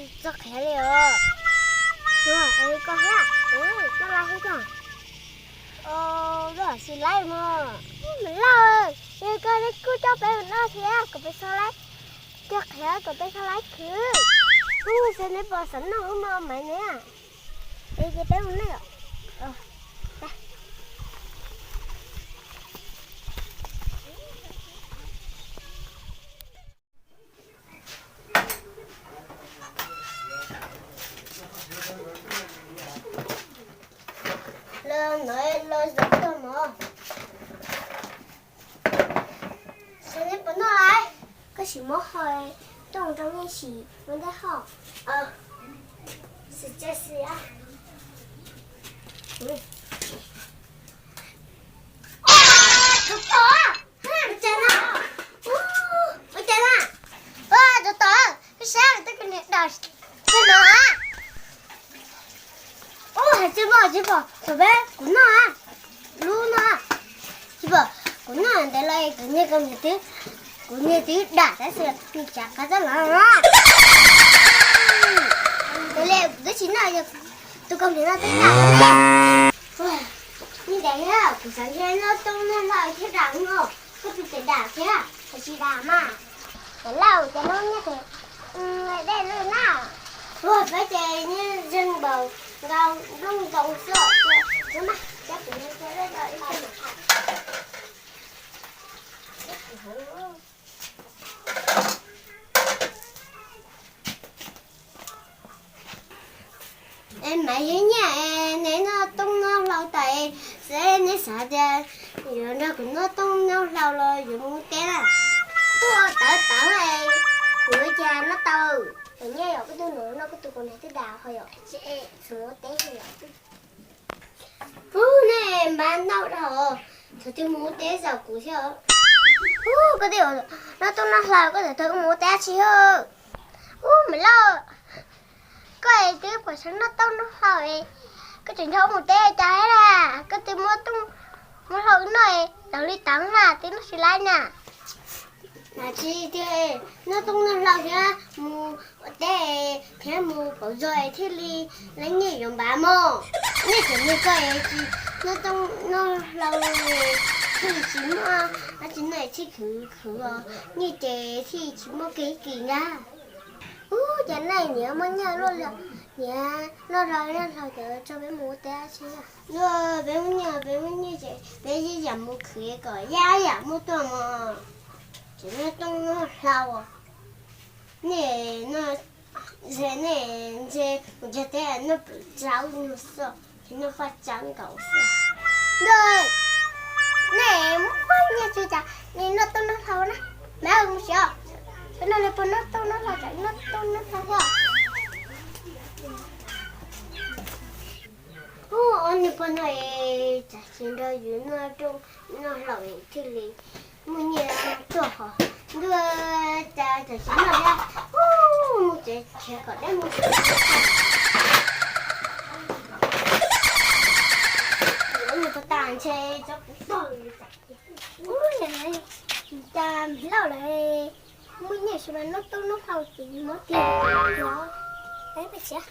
Txog qhiav li os. Koj thiab, koj laj thiab koj? Sim laib mog. Niam loj, yog koj kuj coj peb mus noj thiab, kom peb txhob laib cog qhiav, kom peb txhob laib khwv. Kuv xav neb pom xav noj wb mov maiv ne. Es ces peb mus noj. Los no los zaum tag mov. Xav neb puas noj lawm? Koj sim muab hau coj rau nej sim ua ntej hau. Xav tsis xav. Ua cas na? Ua cas na? Ua, tsov tom, koj saib twb koj niag dam tsis no. Ub, hais tsis pom tsis pom, kuv noj, lub noj. Tsis pom, kuv noj ntawd los kuv niag koj niag twb, kuv niag twb dam tab sis nws tsav qab txoj los. Ua li kuv twb tsis noj, tus koj niag no twb dam. Niag dam thiab, kuv xav ntshe noj tooj noj hlau thiab dam no, koj tus tseem dam thiab, koj tsis dam mas. Niam loj, cov no nyiaj dej lwj na. Ua, peb ces nyiaj zeeg npaum nkaus nplooj nkoos xwb. Es mas yog nyiaj es neb noj tooj noj hlau tas es neb xav tias yuav nrog kuv noj tooj noj hlau los yuav mus teb na? Tuaj tawv tawv, kuv cas noj tau. Cov nyiaj yom, koj tus nus no koj tus kaus hniav twb dam ho yom, tsis mus teb li lawm. Ub, nej npab ntau dhau, thaum twg mus teb zaum kuv thiab. Ub, koj twb noj tooj noj hlau, koj thaum twg mus teb tsis yog? Ub, me lauj, koj es twb pom sawv noj tooj noj hlau es koj tseem nrog mus teb cas thiab na? Koj twb muab tooj muab hlau noj es tau li tau na, twb noj tsis laib na. Mas tsis tiag, noj tooj noj hlau thiab mus ua teb thiab mus pauv zog thiaj li lab nyiaj yuav npav mog. Nej tseem niag koj es tsis noj tooj noj hlau li, thiaj li tsis muaj dab tsi noj, thiaj khwv khwv os, nyiaj ces thiaj tsis muaj kev kis ntag. Ub, cas nej niam muaj nyiaj luaj li, niam noj hlau noj hlau ces tso peb mus ua teb tsis? Luag peb muaj nyiaj, peb muaj nyiaj ces peb yeej yam mus khwv kom yam yam muaj tuaj mog. Tseem noj tooj noj hlau, nej no ntshe nej ntshe mus nrog teb noj pwm tsawb no xwb, ces noj faj tsawb nkaus xwb. Nej muaj nyiaj tsis cas nej noj tooj noj hlau na. Mas mus siav, peb noj li puas noj tooj noj hlau, noj tooj noj hlau xwb. Ub, ob niag pog no es tsam tsis nrog yus noj tooj noj hlau thiaj li muaj nyiaj tuaj hos. Ntuj, cas tsam tsis noj thiab. Ub, mus tsev khiav kom deb mus. Ub, niag pog tas ntshe tso kuv tog li cas. Ub, cas me lauj lawm, muaj nyiaj tsis mas noj tooj noj hlau ces muab tiag. Peb peb tsev.